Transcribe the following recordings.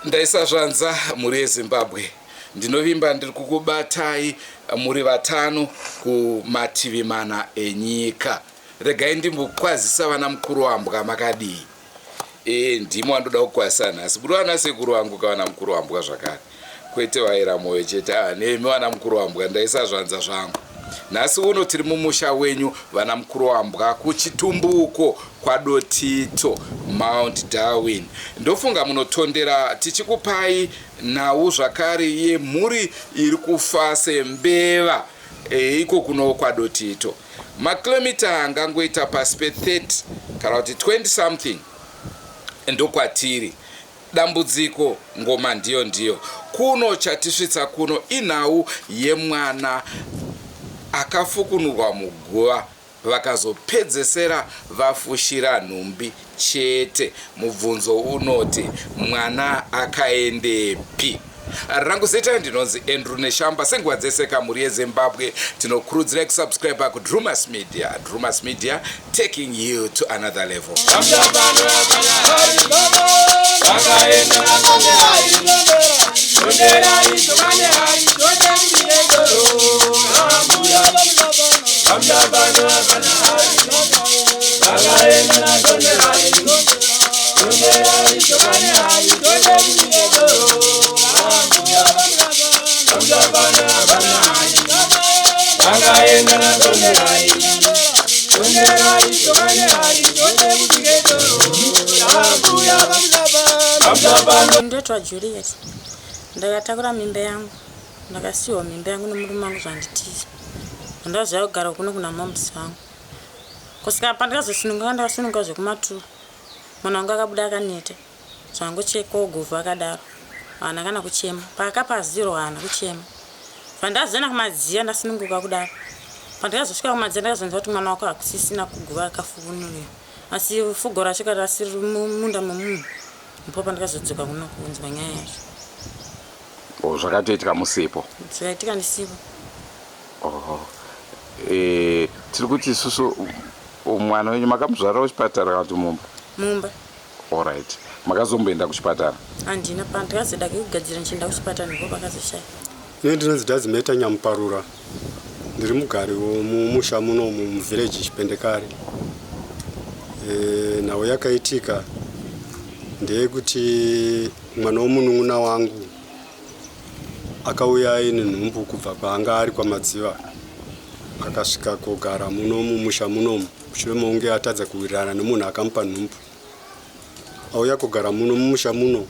Ndaisa zvanza mhuri yeZimbabwe. Ndinovimba ndiri kukubatai muri vatano kumativi mana enyika. Regai ndimbokwazisa vana mukuru wambwa makadii? E, ndimo wandoda kukwazisa nhasi. Kuri vana sekuru vangu kavana mukuru wambwa zvakare. Kwete vaera moyo chete. Ah, nemi vana mukuru wambwa ndaisa zvanza zvangu. Nhasi uno tiri mumusha wenyu vana mukuru wambwa kuchitumbuko kwaDotito Mount Darwin. Ndofunga munotondera tichikupai nhau zvakare yemhuri iri kufa sembeva e, iko kuno kwaDotito. Makilomita angangoita pasi pe 30 kana kuti 20 something ndokwatiri. Dambudziko ngoma ndiyo ndiyo. Kuno chatisvitsa kuno inhau yemwana akafukunurwa muguva vakazopedzesera vafushira nhumbi chete. Mubvunzo unoti mwana akaendepi? Rangu zita ndinonzi Andrew Neshamba. Senguva dzese kamhuri yeZimbabwe tinokurudzirai kusubscribe kuDrumas Media. Drumas Media taking you to another level. Ndoitwa Juliet. Ndakatakura mimba yangu. Ndakasiiwa mimba yangu nemurume wangu zvanditiza. Ndazouya kugara kuno kuna moms vangu. Kusvika pandakazosununguka ndakasununguka zvekumaturu. Mwana wangu akabuda akaneta. Zvangochekwa guvhu akadaro. Haana kana kuchema. Paakapa zero haana kuchema. Pandazoenda kumadziya ndasununguka kudaro. Pandakazosvika kumadziya ndakazonzwa kuti mwana wako hakusisina kuguva akafukunuriwa. Asi fugo racho kana rasiri mumunda memunhu. Ndipo pandakazodzoka kuno kunzwa nyaya yacho. Oh, zvakatoitika musipo? Zvakaitika ndisipo. Oh. E, tiri kuti isusu mwana wenyu makamuzvarira kuchipatara kana kuti mumba? Mumba. Alright. Makazomboenda kuchipatara? Handina, pandakazoda kugadzira ndichienda kuchipatara ndipo pakazoshaya. Ini ndinonzi Dazimeta Nyamuparura. Ndiri mugari womumusha muno muvillage Chipendekare. E, nhau yakaitika ndeyekuti mwana womunun'una wangu akauya aine nhumbu kubva kwaanga ari kwaMadziva akasvika kogara muno mumusha munomu mushure mekunge atadza kuwirirana nemunhu akamupa nhumbu. Auya kugara muno mumusha muno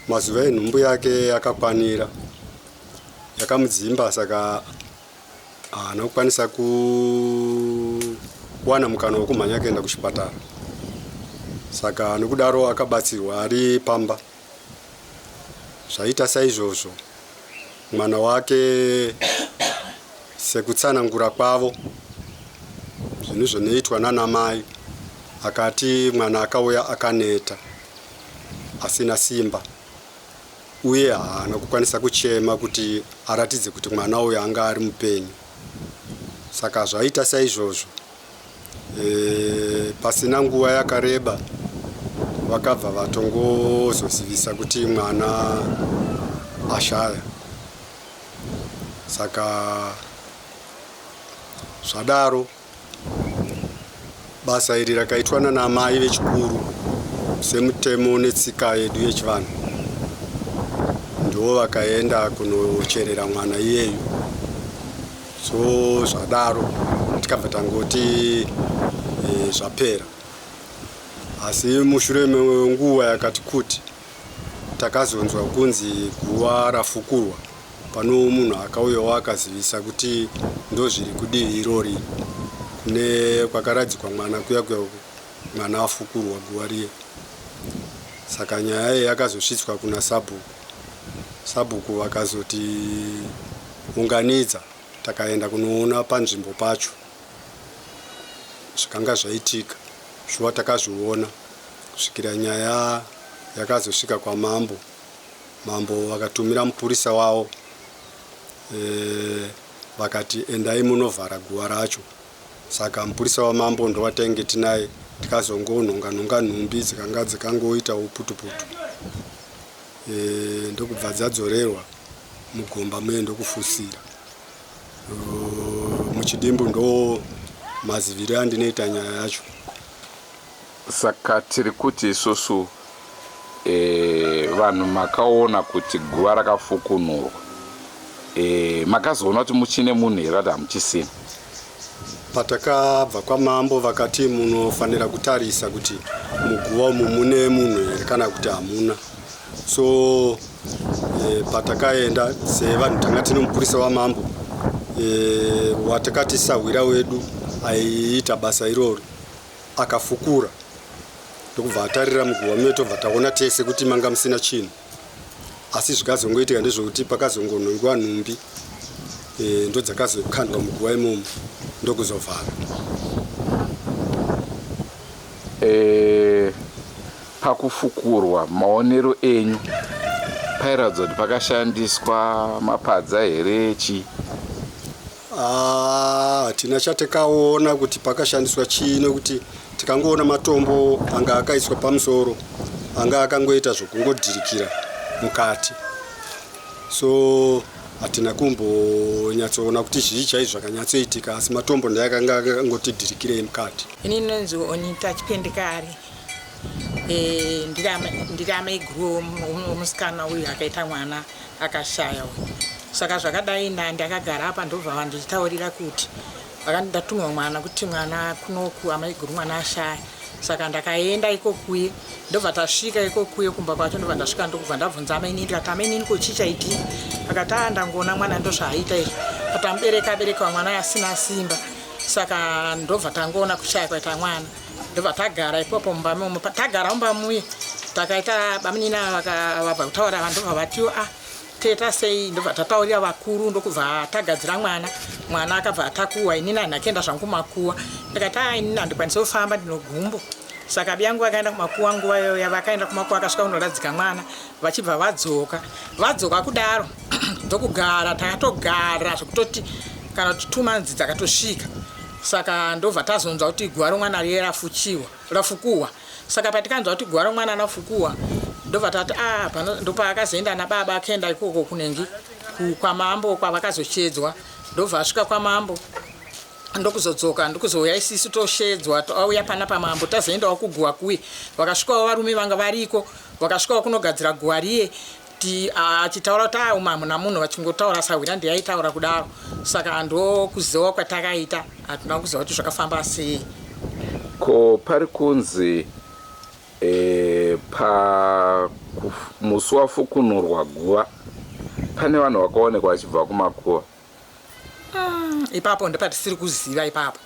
mazuva enhumbu yake akakwanira yakamudzimba saka haana kukwanisa kuwana mukana wekumhanya kuenda kuchipatara saka nokudaro akabatsirwa ari pamba zvaita saizvozvo mwana wake sekutsanangura kwavo zvinhu zvinoitwa nanamai akati mwana akauya akaneta asina simba uye haana kukwanisa kuchema kuti aratidze kuti mwana uyu anga ari mupenyu saka zvaita saizvozvo e, pasina nguva yakareba vakabva vatongozozivisa kuti mwana ashaya saka zvadaro basa iri rakaitwa nanamai vechikuru semutemo netsika yedu yechivanhu ndivo vakaenda kunocherera mwana iyeyu so zvadaro tikabva tangoti e, zvapera asi mushure menguva yakati kuti takazonzwa kunzi guva rafukurwa. Panowo munhu akauyawo akazivisa kuti ndozviri kudivi irori kune kwakaradzikwa mwana kuya kuya mwana afukurwa guva riye. Saka nyaya iyi yakazosvitswa kuna sabhuku. Sabhuku vakazoti unganidza takaenda kunoona panzvimbo pacho zvikanga zvaitika shuwa takazviona kusvikira nyaya yakazosvika kwamambo. Mambo vakatumira mupurisa wavo e, vakati endai munovhara guva racho. Saka mupurisa wamambo ndowatainge tinaye tikazongonhonga nhonga nhumbi dzikanga dzikangoita uputuputu e, ndokubva dzadzorerwa mugomba muye ndokufusira. E, muchidimbu ndo maziviro andinoita nyaya yacho. Saka tiri kuti isusu e, vanhu makaona kuti guva rakafukunurwa e, makazoona kuti muchine munhu here kuti hamuchisina? Patakabva kwamambo vakati munofanira kutarisa kuti muguva umu mune munhu here kana kuti hamuna. So e, patakaenda sevanhu tanga tine mupurisa wamambo e, watakati sahwira wedu aiita basa iroro akafukura ndokubva atarira muguva muye tobva taona tese kuti manga musina chinhu asi zvikazongoitika ndezvekuti pakazongonhongiwa nhumbi e, ndodzakazokandwa muguva imomo ndokuzovhara. E, pakufukurwa maonero enyu pairatidza kuti pakashandiswa mapadza here chii? Ah, hatina chatakaona kuti pakashandiswa chii nekuti tikangoona matombo anga akaiswa pamusoro anga akangoita zvokungodhirikira mukati so hatina kumbonyatsoona kuti zvii chaizvo zvakanyatsoitika asi matombo ndeyakanga akangoti dhirikirei mukati. Ini ndinonzi Onita Chipendekari. E, ndiri amaiguru womusikana uyu akaita mwana akashaya uyu. Saka zvakadai na ndakagara apa ndobva vanditaurira kuti ndatumwa mwana kuti mwana kunoku amaiguru mwana ashaya. Saka ndakaenda ikokuye ndobva tasvika ikokuye kumba kwacho ndobva ndasvika ndokubva ndabvunza amainini ndikati amainini ko chii chaitika akati a ndangoona mwana ndozvaaita izvi patamubereka aberekewa mwana asina simba saka ndobva tangoona kushaya kwaita mwana ndobva tagara ipopo mumba momo tagara mumba muye takaita bamunina vabva kutaura vandobva vatiwo a ah, toita sei ndobva tataurira vakuru ndokubva tagadzira mwana mwana akabva atakuwa inini handina kuenda zvangu kumakuwa ndikati a ah, inini handikwanise kufamba ndinogumbo saka biyangu vakaenda kumakuwa nguva iyoyo yavakaenda kumakuwa akasvika kunoradzika mwana vachibva vadzoka vadzoka kudaro ndokugara takatogara zvekutoti kana kuti 2 months dzakatosvika saka ndobva tazonzwa kuti guva romwana riye rafuchiwa rafukuwa saka patikanzwa kuti guva romwana rafukuwa ndobva tati a ah, ndopaakazoenda nababa akaenda ikoko kunengi kwamambo kwavakazochedzwa ndobva asvika kwamambo ndokuzodzoka ndokuzouya isisu toshedzwa tauya pana pamambo tazoendawo kuguva kuye vakasvikawo varume vanga variko vakasvikawo kunogadzira guva riye achitaura kuti a umu hamuna munhu vachingotaura sahwira ndiyaitaura kudaro saka ndokuziva kwatakaita hatina kuziva kuti zvakafamba sei. Ko pari kunzi e, pa musi wafukunurwa guva pane vanhu vakaonekwa vachibva kumakuva? Ipapo ndopatisiri kuziva ipapo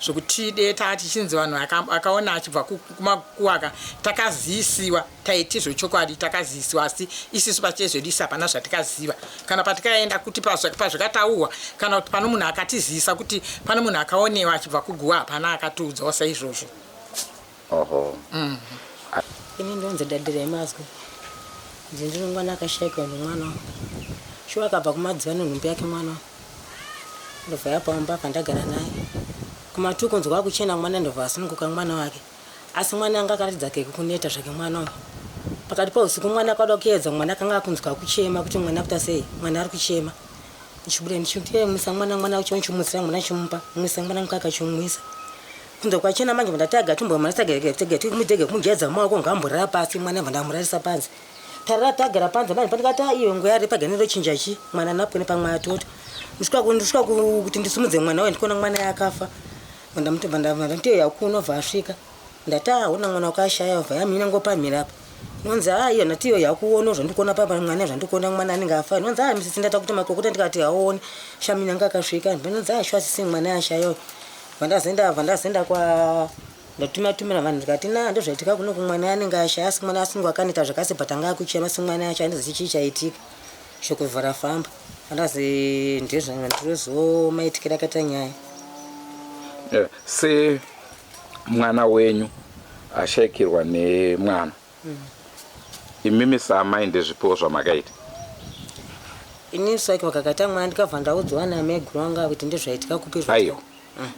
zvokuti deta tichinzi vanhu akaona achibva kumakuva takaziyisiwa taiti zvechokwadi takaziyisiwa asi isisu pachezvedu isi hapana zvatikaziva kana patikaenda kuti pazvikataurwa kana kuti pano munhu akatiziyisa kuti pano munhu akaonewa achibva kuguva hapana akatiudzawo saizvozvo. Oho. Ini ndonzi Dadira Mazwi. Ndini mwana akashaikwa nemwana wangu. Shuwa akabva kumadziva nenhumbi yake mwana wangu. Ndobva yapamba pandagara naye. Kumatuko nzwa kuchena mwana ndobva asununguka mwana wake. Asi mwana anga akaratidza keke kuneta zvake mwana uyu. Pakati pausiku mwana akada kuedza mwana akanga akunzwa kuchema kuti mwana kuita sei mwana ari kuchema. Ndichibuda ndichimisa mwana mwana ucho ndichimutsira mwana chimupa mwisa mwana mukaka chimwisa. Kunze kwachena manje ndataga tumbo mwana taga taga timudege kumujaidza maoko ngamborara pasi mwana bva ndamurarisa panze. Tarara tagara panze manje pandikati iyo nguva yari pagane rochinja chi mwana napone pamwe atoto. Ndisvika kuti ndisimudze mwana wayo ndikuona mwana yakafa. Ndamuti yakuno bva asvika. Ndati aona mwana wakashaya bva yamina ngopamhira apa. Nonzi a iyo ndati iyo yakuona zvandikuona papa mwana zvandikuona mwana anenge afa. Nonzi a misisi ndata kuti makokota ndikati haone. Shamina anga akasvika. Nonzi a shuwa sisi mwana ashayo. Vandazenda vandazenda kwa ndatuma tumira vanhu ndikati na ndozvaitika kuno kumwana anenge ashaya asi mwana asungwa akaneta zvakasi but anga akuchema asi mwana ashaya handizivi chii chaitika. Shoko bva rafamba. Andazi ndizvo maitikira akaita nyaya. Yeah, se mwana wenyu ashaikirwa nemwana Imimi saamai ndezvipiwo zvamakaita. Ini sake vakakaita mwana ndikabva ndaudzwa namaiguru anga kuti ndezvaitika kupi Aiwa.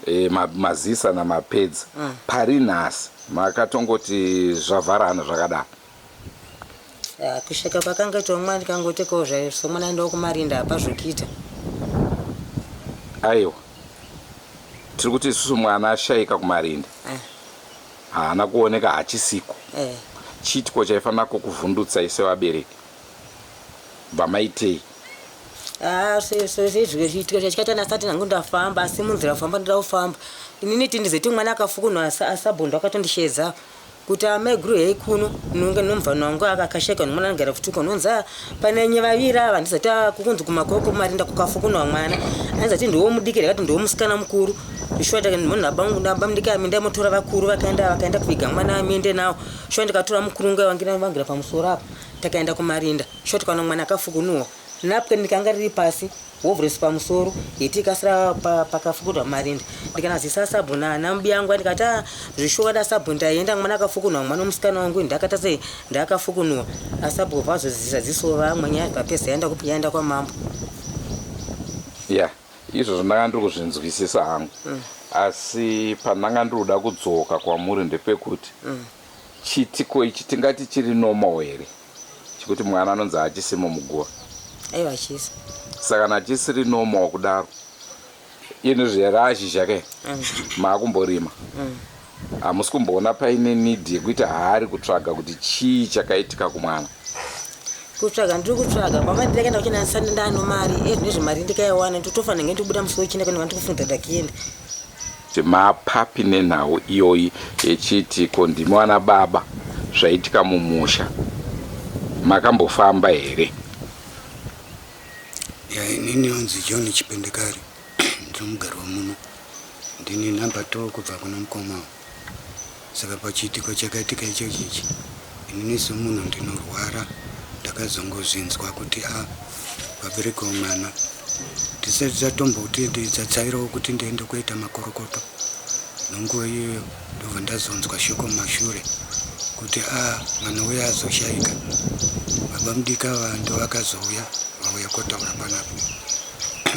E, mazisa namapedza. Pari nhasi makatongoti zvavharana zvakadaro. Ah, kusvika kwakangaitawo mwana ndikangotekawo zvayo somwana aendawo kumarinda hapazvokuita. Aiwa. Tiri kuti isusu mwana ashaika kumarinda. Haana kuoneka hachisiko. Eh. Chiitiko chaifanira kukuvhundutsai sevabereki. Bva maitei? Ah, chiitiko chachikaita ndasati nhangu ndafamba asi munzira kufamba ndoda kufamba inini tindizoti mwana akafukunwa asabhondo akatondishedza kuti amaiguru hei kuno nonge nomubvano wangu akasheka nomwana anogara futi uko nonzi ah, pane nye vaviri ava ndizati ah, kukunzi kumakoko marinda kukafukunwa mwana anzati ndiwo mudiki ndakati ndiwo musikana mukuru shuwa ndabamudiki aminda motora vakuru vakaenda vakaenda kuviga mwana aminde nawo shuwa ndikatora mukuru unga wangira vangira pamusoro apa takaenda kumarinda shuwa tikaona mwana akafukunuwa napkin ndikanga riri pasi hovhuresi pamusoro hiti ikasira pakafukunwa marinda ndikanazisa sabhu namubiyangu ndikati ah, zvishuwa da sabhu ndaenda mwana akafukunwa mwana musikana wangu ndakata sei ndakafukunwa asabhu vazozisa ziso vamwe nyaya papesa yaenda kupi yaenda kwamambo ya yeah. Izvozvo ndanga ndiri kuzvinzwisisa hangu asi pandanga ndiri kuda kudzoka kwamuri ndepekuti chiitiko ichi tingati chiri normal here chekuti mwana anonzi haachisimo muguva? Aiwa hachisi. Saka kana chisiri normal kudaro ini zverazhizha ke maakumborima hamusi kumboona paine need yekuita hari kutsvaga kuti chii chakaitika kumwana? Kutsvaga ndiri kutsvaga kwama ndakaenda kuchina ndisati ndano mari ezvinezvi mari ndikaiwana ndotofanira nge ndikubuda musi wechina kuenda ndikufunga ndakienda. Kuti mapapi nenhau iyoyi yechiitiko ndimi vana baba zvaitika mumusha makambofamba here? Ya, inini onzi John Chipendekari, ndiri mugari wemuno, ndini number 2 kubva kuna mukoma. Saka pachiitiko chakaitika ichochi ichi, inini semunhu ndinorwara ndakazongozvinzwa kuti a vaberekewo mwana tisati tatomboti ndidzatsvairawo kuti ndiende kuita makorokoto nonguva iyoyo ndobva ndazonzwa shoko mumashure kuti a mwana uya azoshaika baba mudiki ava ndovakazouya vauya kotaura panapa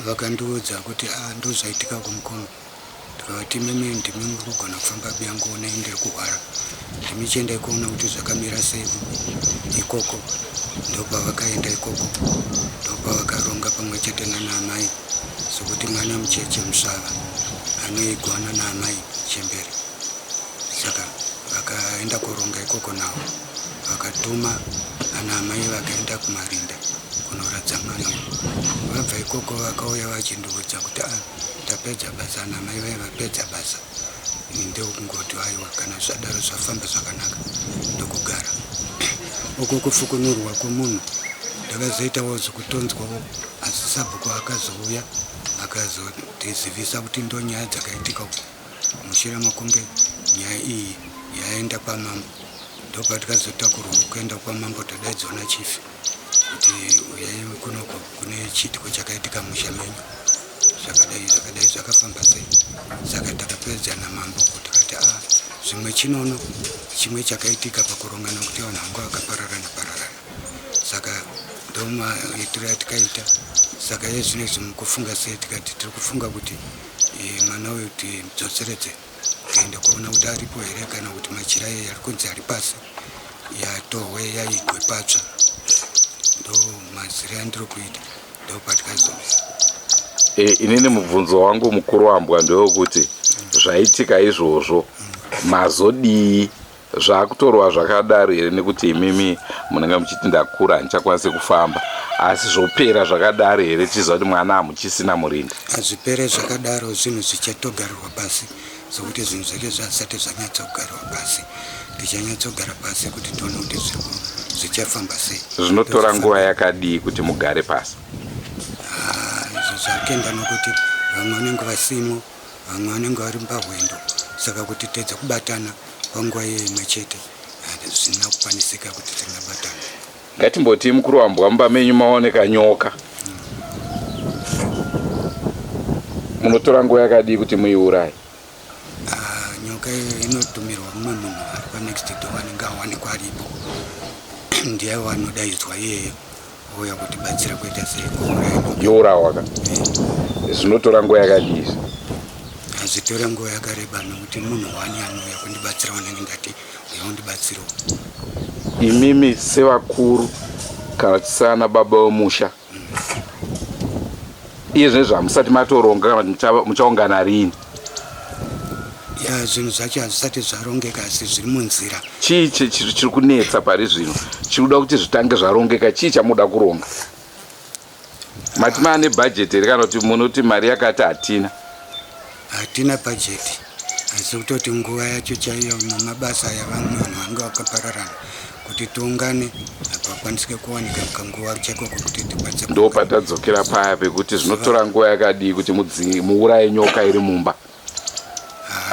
vakandiudza kuti a ndozvaitika kumukoma Ndikavati imimi ndimi muri kugona kufamba biyangu onai ndiri kurwara ndimi chiendai kuona kuti zvakamira sei ikoko ndopavakaenda ikoko ndopavakaronga pamwe chete nana amai sokuti mwana mucheche musvava anoigwa nana amai chembere saka vakaenda koronga ikoko navo vakatuma ana amai vakaenda kumarinda kunoradza mwana vabva ikoko vakauya vachindiudza kuti ah, Tapedza basa namai vaye vapedza basa ini ndokungoti aiwa kana zvadaro zvafamba zvakanaka ndokugara uko kufukunurwa kwemunhu ndakazoitawo zvekutonzwawo asi sabhuku akazouya akazotizivisa kuti ndonyaya dzakaitika uko mushure mekunge nyaya iyi yaenda kwamambo ndopatikazotakurwa kuenda kwamambo tadaidzwa nachifi kuti uyai kunoko kune chiitiko chakaitika musha menyu zvakadai zvakadai zvakafamba sei saka takapedza namambo tikati a ah, zvimwe chinono chimwe chakaitika pakurongana kuti vanhu vanga vakapararana pararana saka ndomaitiro atikaita saka iye zvino izvi mukufunga sei tikati tiri kufunga kuti eh, mwana uyu tidzoseredze tiende kuona kuti aripo here kana kuti machira iye ari kunzi ari pasi yatohwe yaigwe patsva ndo mazire andiri kuita ndopatikazo e, inini mubvunzo wangu mukuru wambwa ndewekuti zvaitika izvozvo mazodii zvakutorwa zvakadaro here nekuti imimi munenge muchiti ndakura handichakwanisi kufamba asi zvopera zvakadaro here tichiziva kuti mwana hamuchisina murinda hazvipere zvakadaro zvinhu zvichatogarirwa pasi sokuti zvinhu zvake zvazvisati zvanyatsokugarirwa pasi. Tichanyatsogara pasi kuti tione kuti zvichafamba sei. Zvinotora nguva yakadii kuti mugare pasi? Ah, izvo zvakenda nokuti vamwe vanenge vasimo, vamwe vanenge vari pahwendo, saka kuti tedze kubatana panguva iye imwe chete hazvina kukwanisika kuti tingabatana. Ngatimbotii mukuru wambwa mumba menyu maoneka nyoka. Munotora nguva yakadii kuti muiuraye? Ah, nyoka iyo inotumirwa mumwe munhu ari panext door anenge awanikwa aripo, ndiye wanodaidzwa iyeyo ouya kutibatsira kuita sei, kuuraya nyoka. Yourawa ka? Zvinotora nguva yakadii izvi? Hazvitore nguva yakareba nokuti munhu wani anouya kundibatsira wanenge ndati uya undibatsirewo. Imimi sevakuru kana kuti sana baba wemusha, iye zvinezvi hamusati matoronga kana kuti muchaungana rini? Ya, zvinhu zvacho hazvisati zvarongeka asi zviri munzira. Chii chiri kunetsa pari zvino chiri kuda kuti zvitange zvarongeka? Chii chamunoda kuronga? Mati maane bhajeti here kana kuti munoti mari yakati hatina? Hatina bhajeti, asi kutoti nguva yacho chaiyo nemabasa aya vamwe vanhu vange vakapararana kuti tiungane hapakwanisike kuwanika kanguva chako kokuti tikwanise. Ndo patadzokera paya pekuti zvinotora nguva yakadii kuti muuraye nyoka iri mumba?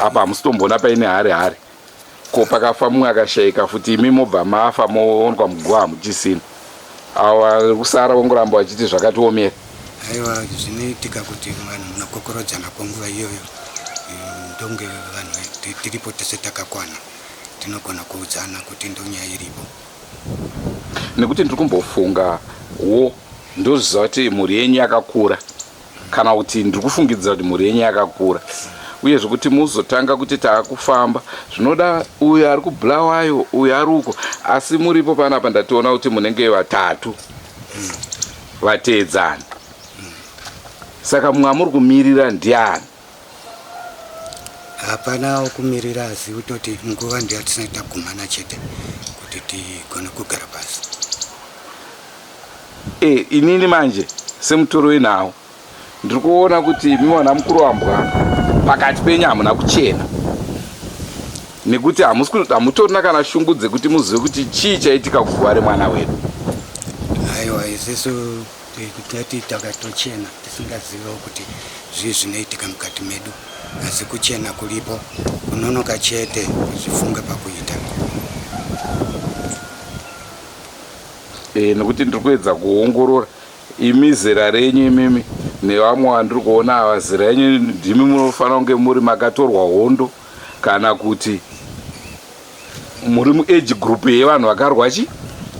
Apa hamusitomboona paine hari hari. Ko pakafa mumwe akashaika futi, imi mobva mafa moonekwa muguva hamuchisina, avo vari kusara vongoramba vachiti zvakatiomera. Aiwa, zvinoitika kuti vanhu munokokorodzana kwenguva iyoyo, ndonge vanhu tiripo tese takakwana, tinogona kuudzana kuti ndonyaya iripo. Nekuti ndiri kumbofunga wo, ndozviziva kuti mhuri yenyu yakakura, kana kuti ndiri kufungidzira kuti mhuri yenyu yakakura, uyezve kuti muzotanga kuti taakufamba zvinoda uyu ari kuBulawayo, uyu ari uko, asi muripo panapa ndationa kuti munenge vatatu vateedzana. Saka mumwe amuri kumirira ndiani? Hapana wokumirira, asi kutoti nguva ndiyo yatisati tagumana chete kuti tigone kugara pasi. E, inini manje semutoro wenhau ndiri kuona kuti imi vana mukuru wambwa pakati penyu hamuna kuchena, nekuti hamutorina kana shungu dzekuti muzive kuti chii chaitika kuguva remwana wedu. Aiwa, isisu tati takatochena tisingazivewo kuti zvii zvinoitika mukati medu, asi kuchena kuripo, kunonoka chete kuzvifunga pakuita. E, nekuti ndiri kuedza kuongorora imi zera renyu imimi nevamwe vandiri kuona ava, zera renyu ndimi munofanira kunge muri makatorwa hondo kana kuti muri muage group yevanhu vakarwa chi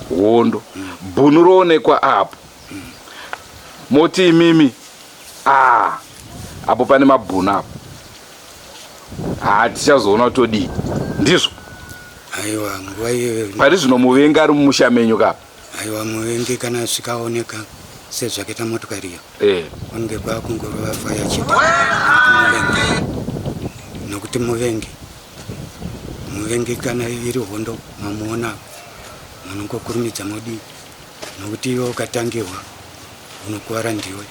hondo. Bhunu roonekwa apo, moti imimi a apo pane mabhunu apo, hatichazoona todii ndizvo. Aiwa, nguva iyoyo pari zvino muvengi ari mumusha menyu kapa? Aiwa, muvengi kana svikaoneka sezvakaita motokari iyo, kunenge kwakungorova faya chete nokuti muvengi muvengi kana iri hondo mamuona munongokurumidza modii, nokuti iwe ukatangirwa unokuvara ndiwe.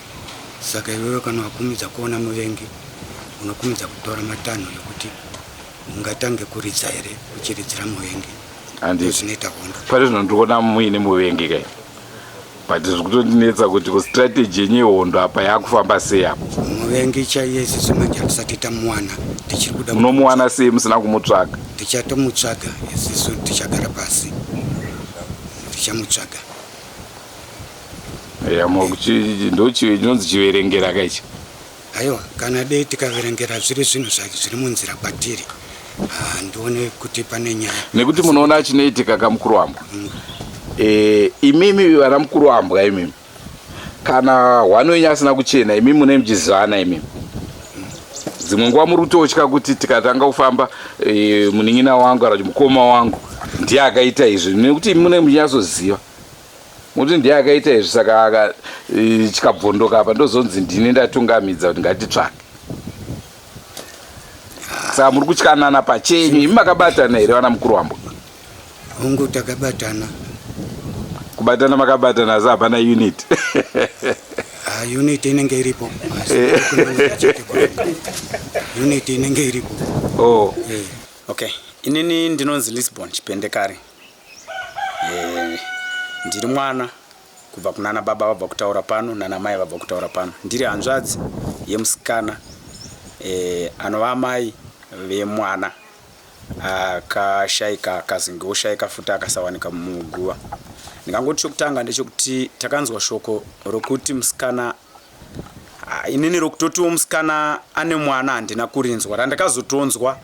Saka iwewe kana wakumidza kuona muvengi unokumidza kutora matanho yokuti ungatange kuridza here uchiridzira muvengi. Handizvo zvinoita hondo. Pari zvino ndikuona muine muvengi kai, but zviri kutondinetsa kuti kustrategy yenyu yehondo apa yakufamba sei apa. Muvengi chaiye isisu manje hatisati tamuwana, tichiri kuda. Munomuwana sei musina kumutsvaga? Tichatomutsvaga isisu, tichagara pasi tichamutsvaga. Ya, ndo chinonzi chiverengera kaichi. Aiwa, kana dei tikaverengera zviri zvinhu zviri munzira kwatiri, handione kuti pane nyaya. Nekuti munoona chinoitika kamukuru wambwa, imimi vana mukuru wambwa imimi, kana hwani wenyu asina kuchena, imi mune muchizivana imimi, dzimwe nguva muri kutotya kuti tikatanga kufamba, munin'ina wangu kana kuti mukoma wangu ndiye akaita izvi, nekuti imi mune muchinyatsoziva muti ndiye akaita izvi. Saka chikabvondoka apa ndozonzi ndini ndatungamidza kuti ngatitsvake. Saka muri kutyanana pachenyu. Imi makabatana here vana mukuru wambwa? Hongu, takabatana. Kubatana makabatana, asi hapana unit. Ah, unit inenge iripo, asi unit inenge iripo. Oh. Okay, inini ndinonzi Lisbon Chipendekare. Ndiri mwana kubva kunana baba vabva kutaura pano nana mai vabva kutaura pano. Ndiri hanzvadzi yemusikana anova amai vemwana akashaika akazenge oshaika futi akasawanika muguva. Ndingangoti chokutanga ndechekuti takanzwa shoko rokuti musikana, inini rokutotiwo musikana ane mwana handina kurinzwa, randakazotonzwa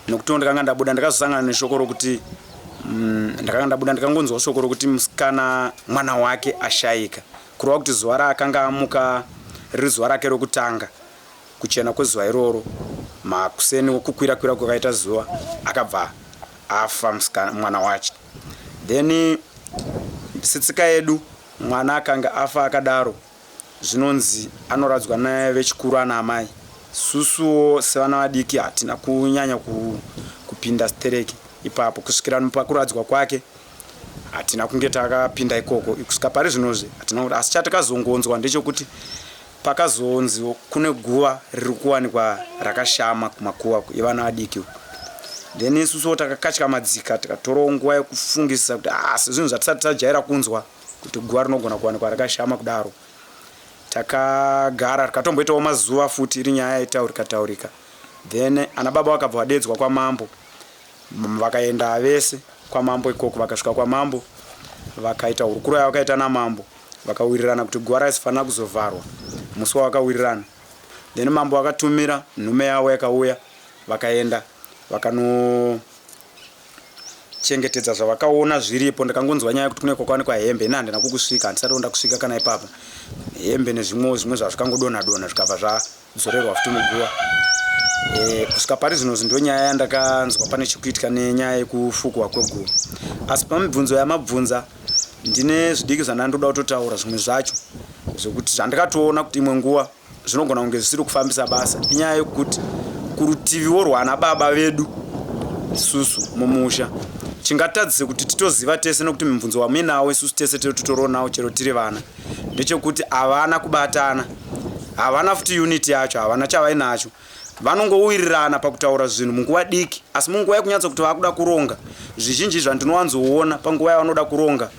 nokutiwo ndakanga ndabuda ndakazosangana neshoko rokuti ndakanga ndabuda ndikangonzwa shoko rokuti musikana mwana wake ashaika, kureva kuti zuva raakanga amuka riri zuva rake rokutanga kuchena kwezuva iroro, makuseni kukwira kwira kwakaita zuva, akabva afa musikana mwana wacho. Then setsika yedu, mwana akanga afa akadaro zvinonzi anoradzwa nevechikuru ana amai. Susuwo sevana vadiki hatina kunyanya kupinda stereki ipapo kusvikira pakuradzwa kwake, hatina kunge takapinda ikoko kusvika pari zvinozvi hatina. Asi chatakazongonzwa ndechekuti pakazonzi kune guva riri kuwanikwa rakashama kumakuva evana vadiki. Then isusuwo takakatyamadzika, tikatorawo nguva yekufungisisa kuti asi zvinhu zvatisati tajaira kunzwa kuti guva rinogona kuwanikwa rakashama kudaro. Takagara tikatomboitawo mazuva futi iri nyaya yaitaurika taurika. Then ana baba vakabva vadedzwa kwamambo, vakaenda vese kwamambo ikoko. Vakasvika kwamambo, vakaita hurukuro yavakaita namambo, vakawirirana kuti guva raisifanira kuzovharwa musi wavakawirirana. Then mambo vakatumira nhume yavo, yakauya, vakaenda vakanochengetedza zvavakaona zviripo. Ndakangonzwa nyaya yekuti kune kwakawanikwa hembe. Ini handina kukusvika, handisati onda kusvika kana ipapa. Hembe nezvimwewo zvimwe zvazvikangodonha donha zvikabva zvadzorerwa futi muguva. Kusvika pari zvino ndo nyaya yandakanzwa pane chekuitika nenyaya yekufukwa kweguva. Asi pamibvunzo yamabvunza, ndine zvidiki zvandandoda kutotaura, zvimwe zvacho zvekuti zvandakatoona kuti imwe nguva zvinogona kunge zvisiri kufambisa basa. Inyaya yekuti kurutiviwo rwana baba vedu isusu mumusha, chingatadzise kuti titoziva tese, nekuti mibvunzo wamuinawo isusu tese totoriwo nawo chero tiri vana, ndechekuti havana kubatana, havana futi unity yacho, havana chavainacho. Vanongowirirana pakutaura zvinhu munguva diki, asi munguva yekunyatsa kuti vakuda kuronga, zvizhinji zvandinowanzoona panguva yavanoda kuronga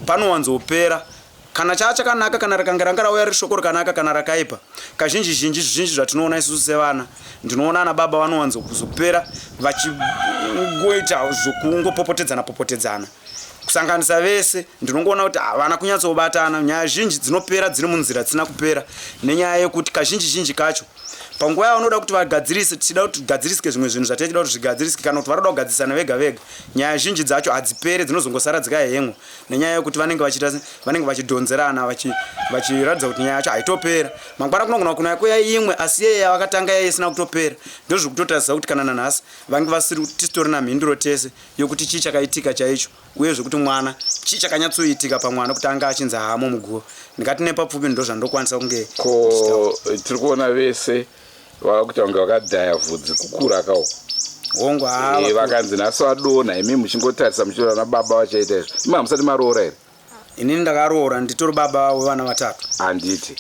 panowanzopera kana chaa chakanaka, kana rakanga ranga rauya riri shoko rakanaka kana rakaipa. Kazhinji zhinji, zvizhinji zvatinoona isusu sevana, ndinoona ana baba vanowanzokuzopera vachingoita zvokungopopotedzana popotedzana, kusanganisa vese. Ndinongoona kuti havana kunyatsobatana. Nyaya zhinji dzinopera dziri munzira dzisina kupera nenyaya yekuti kazhinji zhinji kacho panguva yavanoda kuti vagadzirise, tichida kuti gadzirisike zvimwe zvinhu zvataichida kuti zvigadzirisike, kana kuti varoda kugadzirisana vega vega, nyaya zhinji dzacho hadzipere, dzinozongosara dzikahengwa nenyaya yekuti vanenge vachiita, vanenge vachidhonzerana, vachiratidza kuti nyaya yacho haitopera. Mangwana kunogona kunaya kuya imwe, asi yeye yavakatanga yaiye isina kutopera. Ndozvekutotarisa kuti kana nanhasi vange vasiri tisitorina mhinduro tese yokuti chii chakaitika chaicho, uye zvekuti mwana, chii chakanyatsoitika pamwana kuti anga achinzi haamo muguva. Ndingati nepapfupi ndo zvandokwanisa kunge. Ko tiri kuona vese vava kuita kunge vakadhaya vhudzi kukura kawo. Hongu. Vakanzi nhasi vadonha, imi muchingotarisa muchiona vana baba vachaita izvo. Imi hamusati maroora here? Inini ndakaroora, nditori baba wevana vatatu. Handiti?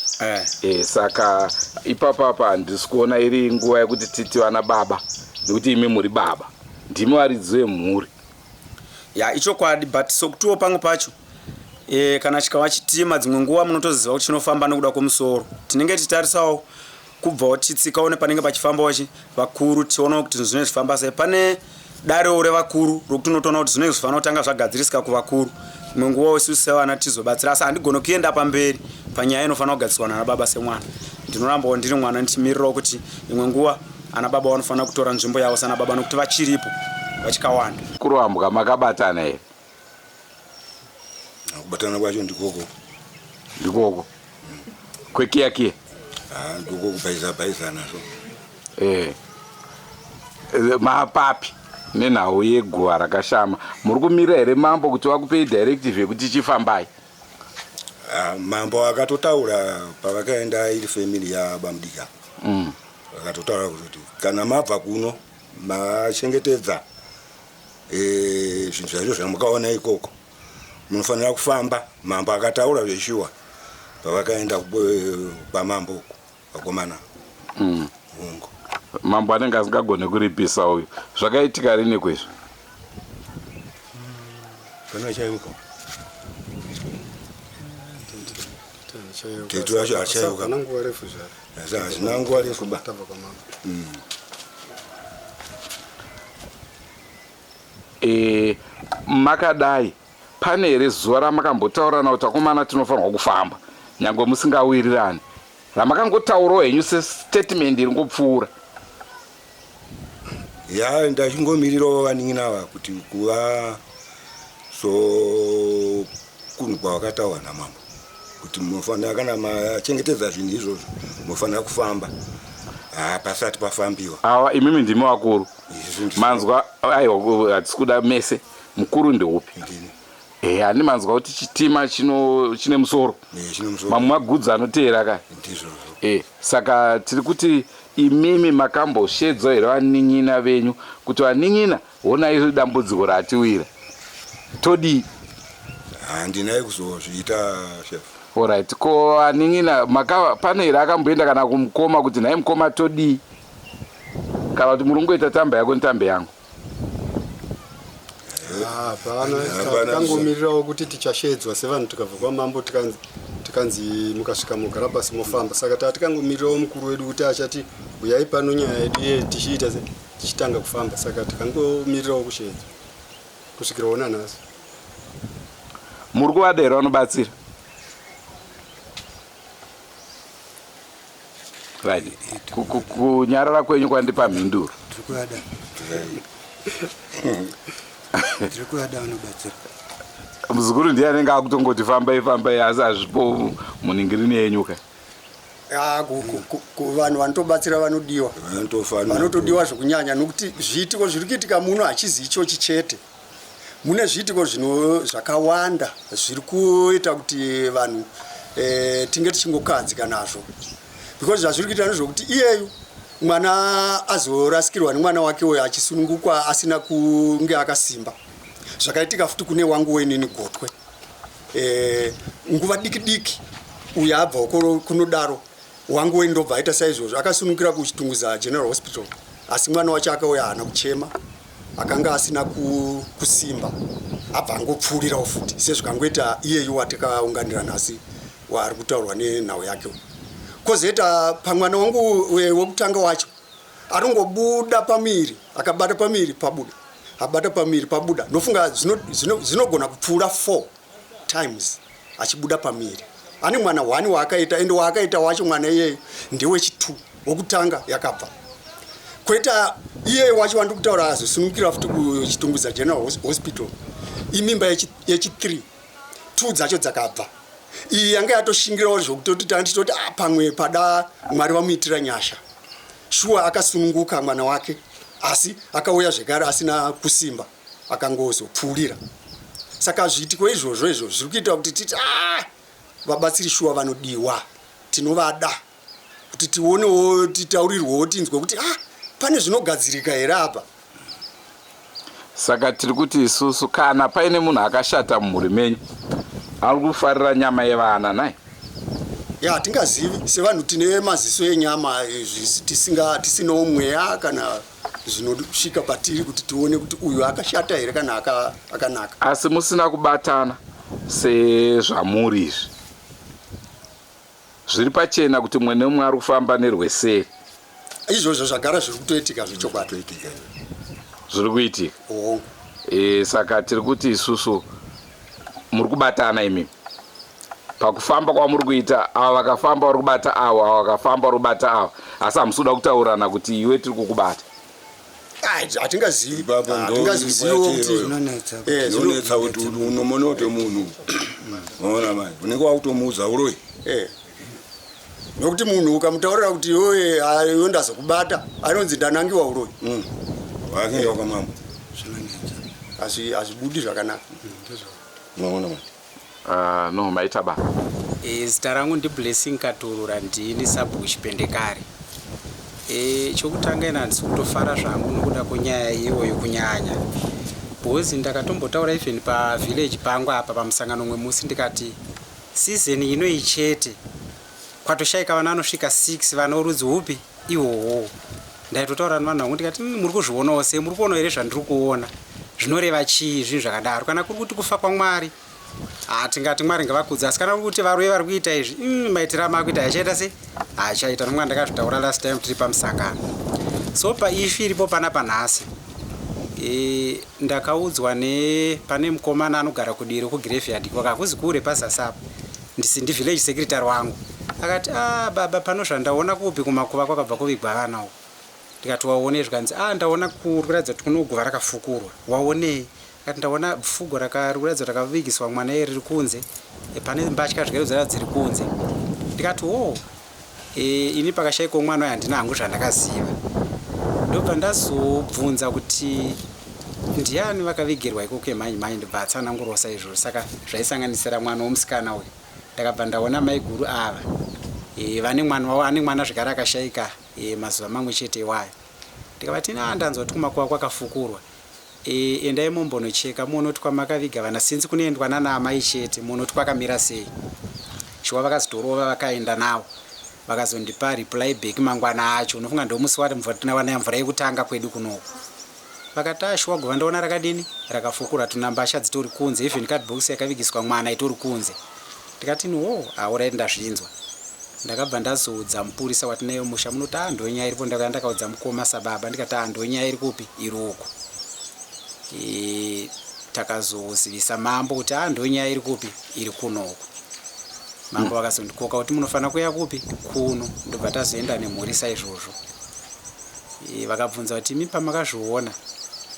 Eh. Saka ipapapa handisi kuona iri nguva yekuti titi vana baba, nekuti imi muri baba, ndimi varidzi vemhuri. Ya, ichokwadi, but sokutiwo pamwe pacho kana chikava chitima, dzimwe nguva munotoziva kuti chinofamba nekuda kwemusoro. Tinenge tichitarisawo kubvawo tichitsikawo nepanenge pachifambawo chi vakuru, tichionawo kuti zvinhu zvinenge zvichifamba sei. Pane darewo revakuru rokuti unotoona kuti zvinenge zvifanira kutanga zvagadzirisika kuvakuru, imwe nguvawo isusu sevana tichizobatsira. Asi handigoni kuenda pamberi panyaya inofanira kugadziriswa nana baba. Semwana ndinorambawo ndiri mwana, ndichimirirawo kuti imwe nguva ana baba vanofanira kutora nzvimbo yavo sana baba, nokuti vachiripo vachikawanda. Kurambwa makabatana here? Kubatana kwacho ndikoko. Ndikoko kwekiyakiya? Ah, ndikoko kubhaisa bhaisana so. Mapapi nenhau yeguva rakashama? Muri kumira here mambo kuti vakupei directive yekuti chifambai? Ah, mambo akatotaura pavakaenda iri family yabamudika. Vakatotaura kuti kana mabva kuno machengetedza zvinhu zvacho zvamukaona ikoko, munofanira kufamba. Mambo akataura zveshuwa pavakaenda kwamambo uko vakomana. Hongu. Mambo anenge asingagone kuripisa uyu. Zvakaitika rini kwezvo? Kana chaiuka. Tetu yacho achaiuka. Hazvina nguva refu zvaro. Hazvina nguva refu ba. Tabva kwamambo. E, makadai pane here zuva ramakambotaurirana kuti akomana tinofanirwa kufamba nyangwe musingawirirani ramakangotaurawo henyu sestatement iri ngopfuura? Ya, ndachingomirirawo vanin'ina ava kuti kuva so kunhu kwavakataura namambo kuti munofanira kana machengetedza zvinhu izvozvo munofanira kufamba. Ha, pasati pafambiwa. Ava imimi ndimi vakuru manzwa. Aiwa, hatisi kuda mese, mukuru ndeupi? Ndini. E, handi manzwa kuti chitima chino chine musoro? Eh, chine musoro. Mamwe magudzi anoteera ka. Ndizvozvo. E, saka tiri kuti imimi makamboshedzwa here vanin'ina venyu kuti vanin'ina, honai dambudziko ratiwira, todii? Handinai kuzozviita, chef. Alright, ko vanin'ina pane here akamboenda kana kumukoma kuti nhai mukoma, todii, kana kuti muri kungoita tamba yako netambe yangu? Hapana. Hapana. Takangomirirawo kuti tichashedzwa sevanhu tikabva kwamambo, tikanzi mukasvika mugara pasi mofamba. Saka taa tikangomirirawo mukuru wedu kuti achati uyai pano, nyaya yedu iye tichiita tichitanga kufamba. Saka tikangomirirawo kushedzwa kusvikirawo nanhasi. Muri kuvada here vanobatsira? Right, kunyarara kwenyu kwandipa mhinduro. Tiri kuvada, tiri kuvada vanobatsira. Muzukuru ndiye anenge akutongoti fambai fambai, asi hazvipo muningirini yenyu ka. Ah, vanhu vanotobatsira vanodiwa. Vanotofanira. Vanotodiwa zvokunyanya, nokuti zviitiko zviri kuitika muno hachizi ichochi chete. Mune zviitiko zvino zvakawanda zviri kuita kuti vanhu tinge tichingokahadzika nazvo, because zvazviri kuita ndezvokuti iyeyu mwana azorasikirwa nemwana wake uyo achisunungukwa asina kunge akasimba. Zvakaitika futi kune wangu wenini gotwe, nguva diki diki uyo abva uko kunodaro, wangu wendobva aita saizvozvo, akasunungukira kuChitungwiza General Hospital, asi mwana wacho akauya haana kuchema, akanga asina kusimba, abva angopfuurirawo futi sezvikangoita iyeyu watakaunganira nhasi waari kutaurwa nenhau yake uyu. Kwozoita pamwana wangu wekutanga wacho, anongobuda pamiri, akabata pamiri pabuda, abata pamiri pabuda. Ndofunga zvinogona kupfuura 4 times achibuda pamiri. Ane mwana 1 waakaita, ende waakaita wacho mwana iyeyo ndewechi2, wokutanga yakabva. Kwoita iyeyo wacho wandiri kutaura azosunungukira futi kuChitungwiza General Hospital, imimba yechi3, 2 dzacho dzakabva. Iyi yanga yatoshingirawo zvokutoti tanditoti, ah, pamwe pada Mwari vamuitira nyasha. Shuwa akasununguka mwana wake, asi akauya zvekare asina kusimba, akangozopfuurira. Saka zviitiko izvozvo izvo zviri kuita kuti titi, ah, vabatsiri shuwa vanodiwa, tinovada kuti tionewo, titaurirwewo, tinzwe kuti, ah, pane zvinogadzirika here apa. Saka tiri kuti isusu kana paine munhu akashata mumhuri menyu ari kufarira nyama yevana nai? Ya, hatingazivi sevanhu tine maziso enyama, tisinawo mweya kana zvinosvika patiri kuti tione kuti uyu akashata here kana akanaka. Asi musina kubatana sezvamuri izvi, zviri pachena kuti mumwe nemumwe ari kufamba nerweseri. Izvozvo zvagara zviri kutoitika zvechokwadi. Zviri kuitika. Hongu. E, saka tiri kuti isusu muri kubatana imimi pakufamba kwamuri kuita, ava vakafamba vari kubata avo, ava vakafamba vari kubata ava, asi hamusi kuda kutaurana kuti iwe tiri kukubata. Hatingazivi. Ipapo ndo Hatingaziviwo kuti Zvinonetsa. Zvinonetsa kuti unomonote munhu, ona mai unenge wakutomuudza uroi. Nokuti munhu ukamutaurira kuti iwe iwe ndazokubata, anonzi ndanangiwa uroi. Wakuenda kwamambo. Hazvibudi zvakanaka. Unoona mai. No, maita baba. Zita rangu ndiBlessing Katurura, ndini sabhuku Chipendekare. Chokutanga ina handisi kutofara zvangu nokuda kwenyaya iyoyo kunyanya because ndakatombotaura even pavillage pangu apa pamusangano umwe musi, ndikati season inoyi chete kwatoshayika vana vanosvika 6, vana urudzi hupi ihwohwo. Ndaitotaura nevanhu vangu ndikati hmm, muri kuzvionawo sei? Muri kuonawo here zvandiri kuona? Zvinoreva chii zvinhu zvakadaro? Kana kuri kuti kufa kwaMwari, hatingati Mwari ngavakudze, asi kana kuri kuti varoyi vari kuita izvi, hmm, maitiro amakuita achaita sei? Achaita nomwana ndakazvitaura last time tiri pamusangano. So paishu iripo panapa nhasi e, ndakaudzwa ne pane mukomana anogara kudiro kugraveyard ikoko hakuzi kure pazasi apo ndisi ndi village secretary wangu akati ah baba pano zvandaona kupi kumakuva kwakabva kuvigwa vana uku ndikati waonei zvikanzi ah ndaona kuratidza kuti kuno guva rakafukurwa waonei akati ndaona fugo rakaratidza kuti rakavigiswa mwana iye riri kunze e, pane mbatya zvigaro dzara dziri kunze ndikati wo e, ini pakashaikwa mwana uyo handina hangu zvandakaziva ndobva ndazobvunza kuti ndiani vakavigirwa ikoko mhanye mhanye ndobva atsanangurawo saizvozvo saka zvaisanganisira mwana womusikana uyu ndakabva ndaona maiguru ava e, vane mwana wavo ane mwana zvekare akashaika e, mazuva mamwe chete iwayo ndikavati a ndanzwa kuti kumakuva kwakafukurwa E, endai mombonocheka muone kuti kwamakaviga vana since kunoendwa nana amai chete muone kuti kwakamira sei. Shuwa vakazotorova vakaenda nawo vakazondipa reply back mangwana acho unofunga ndomusi wati mvura mvura yekutanga kwedu kunoku vakati ah shuwa guva ndaona rakadini rakafukura tunambasha dzitori kunze even cardbox yakavigiswa mwana itori kunze ndikati wo auraiti ndazvinzwa Ndakabva ndazoudza mupurisa watinaye mumusha muno kuti ah ndonyaya iripo ndakauya ndakaudza mukoma sababa ndikati ah ndonyaya iri kupi iri uku. E, takazozivisa mambo kuti ah ndonyaya iri kupi iri kuno uku. Mambo vakazondikoka kuti munofanira kuuya kupi kuno ndobva tazoenda nemhuri saizvozvo. E, vakabvunza kuti imi pamakazviona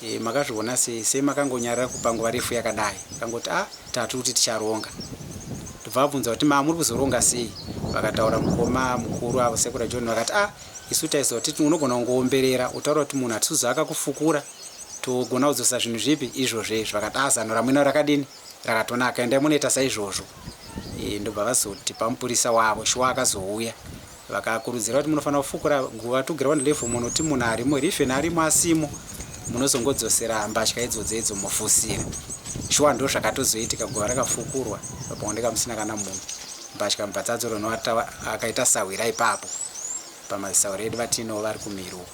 e, makazviona sei sei makangonyarara kupa nguva refu yakadai kangoti ah Tati kuti ticharonga. Ndobva vabvunza kuti ma muri kuzoronga sei? Vakataura mukoma mukuru avo sekura John vakati ah isu taiziva kuti unogona kungoomberera utaura kuti munhu hatisi kuziva akakufukura togona kudzosa zvinhu zvipi izvozvo izvi vakati ah zano ramuinaro rakadini rakatonaka endai munoita saizvozvo e, ndobva vazotipa mupurisa wavo shuwa akazouya Vakakurudzira kuti munofanira kufukura guva to ground level munoti munhu arimo here even arimo asimo munozongodzosera mbatya idzodzo idzo mofusira. Shuwa ndozvakatozoitika guva rakafukurwa paoneka musina kana munhu mbatya mubva dzadzorwa noata akaita sahwira ipapo pamazisahwira edu vatinowo vari kumhiri uko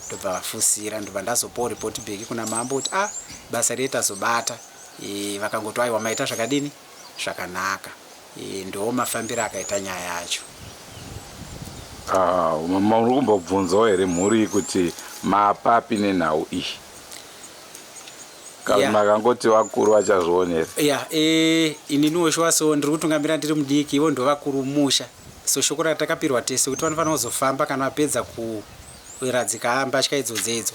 ndobva vafusira ndobva ndazopawo report back kuna mambo kuti ah basa riye tazobata e, vakangoti aiwa maita zvakadini zvakanaka Ndoo mafambiro akaita nyaya yacho. Ah, muri kumbobvunzawo here mhuri kuti maapapi nenhau iyi? Kana yeah. Makangoti vakuru vachazvionera. Yeah, eh, ininiwo shuwa so ndiri kutungamira ndiri mudiki, ivo ndovakuru musha. So shoko ratakapirwa tese kuti vanofanira kuzofamba kana vapedza kuradzika mbatya idzodzo idzo.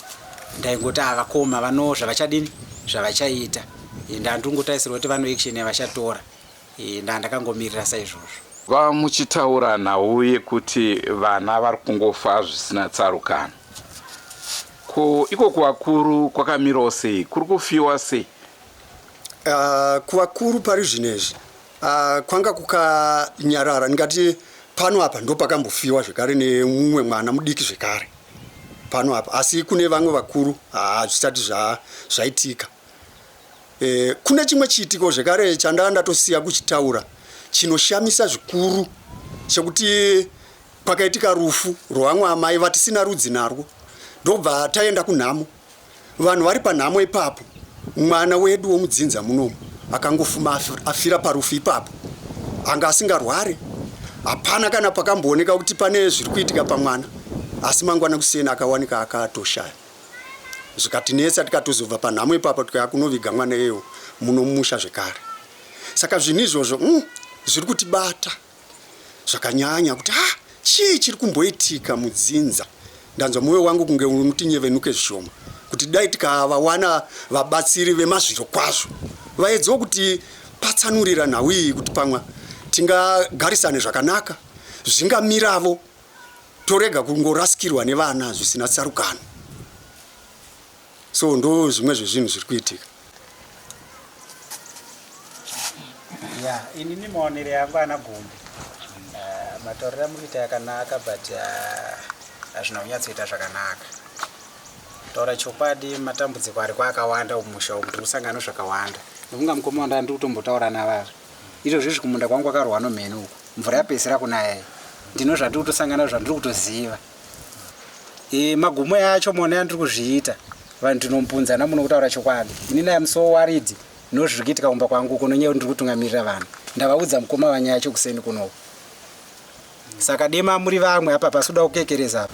Ndaingoti ah vakoma vano zvavachadini zvavachaita. Ndandingotarisirwa kuti vano action yavachatora. Ndandakangomirira saizvozvo. Va muchitaura nhau yekuti vana vari kungofa zvisina tsarukano. Ko iko kuvakuru kwakamirawo sei? Kuri kufiwa sei? Uh, kuvakuru pari zvino izvi uh, kwanga kukanyarara ndingati pano apa ndopakambofiwa zvekare nemumwe mwana mudiki zvekare pano apa asi kune vamwe vakuru hazvisati zvaitika E, kune chimwe chiitiko zvekare chandanga ndatosiya kuchitaura chinoshamisa zvikuru chekuti kwakaitika rufu rwevamwe amai vatisina rudzi narwo ndobva taenda kunhamo vanhu vari panhamo ipapo mwana wedu womudzinza munomu akangofuma afira parufu ipapo anga asingarware hapana kana pakambooneka kuti pane zviri kuitika pamwana asi mangwana kuseni akawanika akatoshaya zvikatinetsa tikatozobva panhamo ipapo tikauya kunoviga mwana iyeyo muno mumusha zvekare saka zvinhu izvozvo mm, zviri kutibata zvakanyanya kuti ah, chii chiri kumboitika mudzinza ndanzwa mwoyo wangu kunge unotinyevenuke zvishoma kuti dai tikavawana vabatsiri vemazviro kwazvo vaedzewo kuti patsanurira nhau iyi kuti pamwe tingagarisane zvakanaka zvingamiravo torega kungorasikirwa nevana zvisina tsarukano so ndo zvimwe zvezvinhu zviri kuitika ya inini maonero yangu ana gumbi uh, matauriro amukuita yakanaka but eh, hazvina uh, kunyatsoita zvakanaka taura chokwadi matambudziko ariko akawanda mumusha umu tiri kusangana zvakawanda nokunga mukoma wanda ndiri kutombotaura navazvo Izvozvi izvi kumunda kwangu kwakarohwa nomheni uku. Mvura yapedzisira kunaya iyi. Ndino zvandiri kutosangana nazvo zvandiri kutoziva. E, magumo yacho mona yandiri kuzviita vanhu tinompunzana muno kutaura chokwadi ini naye so worried nozviri kuitika kumba kwangu kuno nyaya ndiri kutungamirira vanhu ndavaudza mukoma vanyaya yacho kuseni kunoku saka dema muri vamwe apa pasi kuda kukekereza apa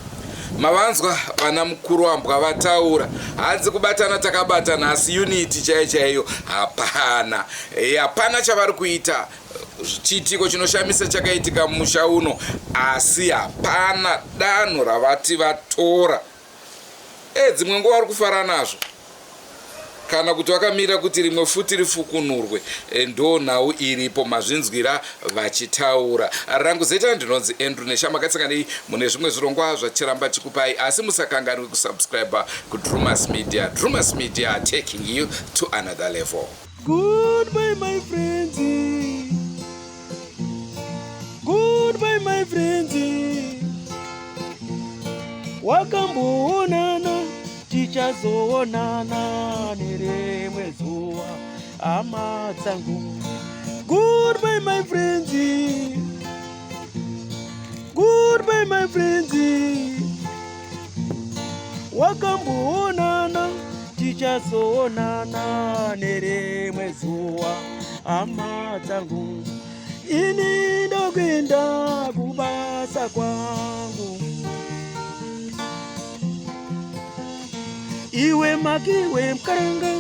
Mavanzwa vana mukuru wambwa vataura hanzi kubatana takabatana asi unity chaiyo chaiyo hapana. E, hapana chavari kuita. Chiitiko chinoshamisa chakaitika mumusha uno asi hapana danho ravati vatora. E, dzimwe nguva vari kufara nazvo kana kuti vakamira kuti rimwe futi rifukunurwe. E, ndo nhau iripo mazvinzwira vachitaura. Rangu zita ndinonzi Andrew Neshamba. Ngatsanganei mune zvimwe zvirongwa zvachiramba chikupai, asi musakanganwe kusubscribe kuDrumas Media. Drumas Media, taking you to another level. Goodbye my friends. Goodbye my friends. Wakamboonana tichazoonana nerimwe zuva hama dzangu. Goodbye my friends. Goodbye my friends. Wakamboonana tichazoonana nerimwe zuva hama dzangu. Ini ndokuenda kubasa kwangu. Iwe makiwe mkaranga.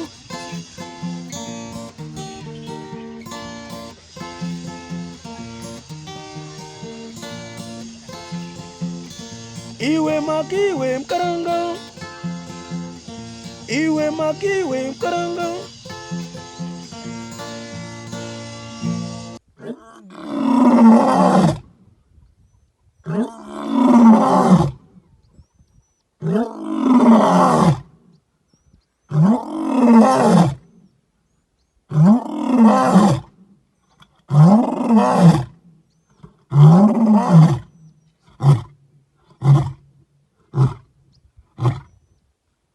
Iwe makiwe mkaranga. Iwe makiwe mkaranga.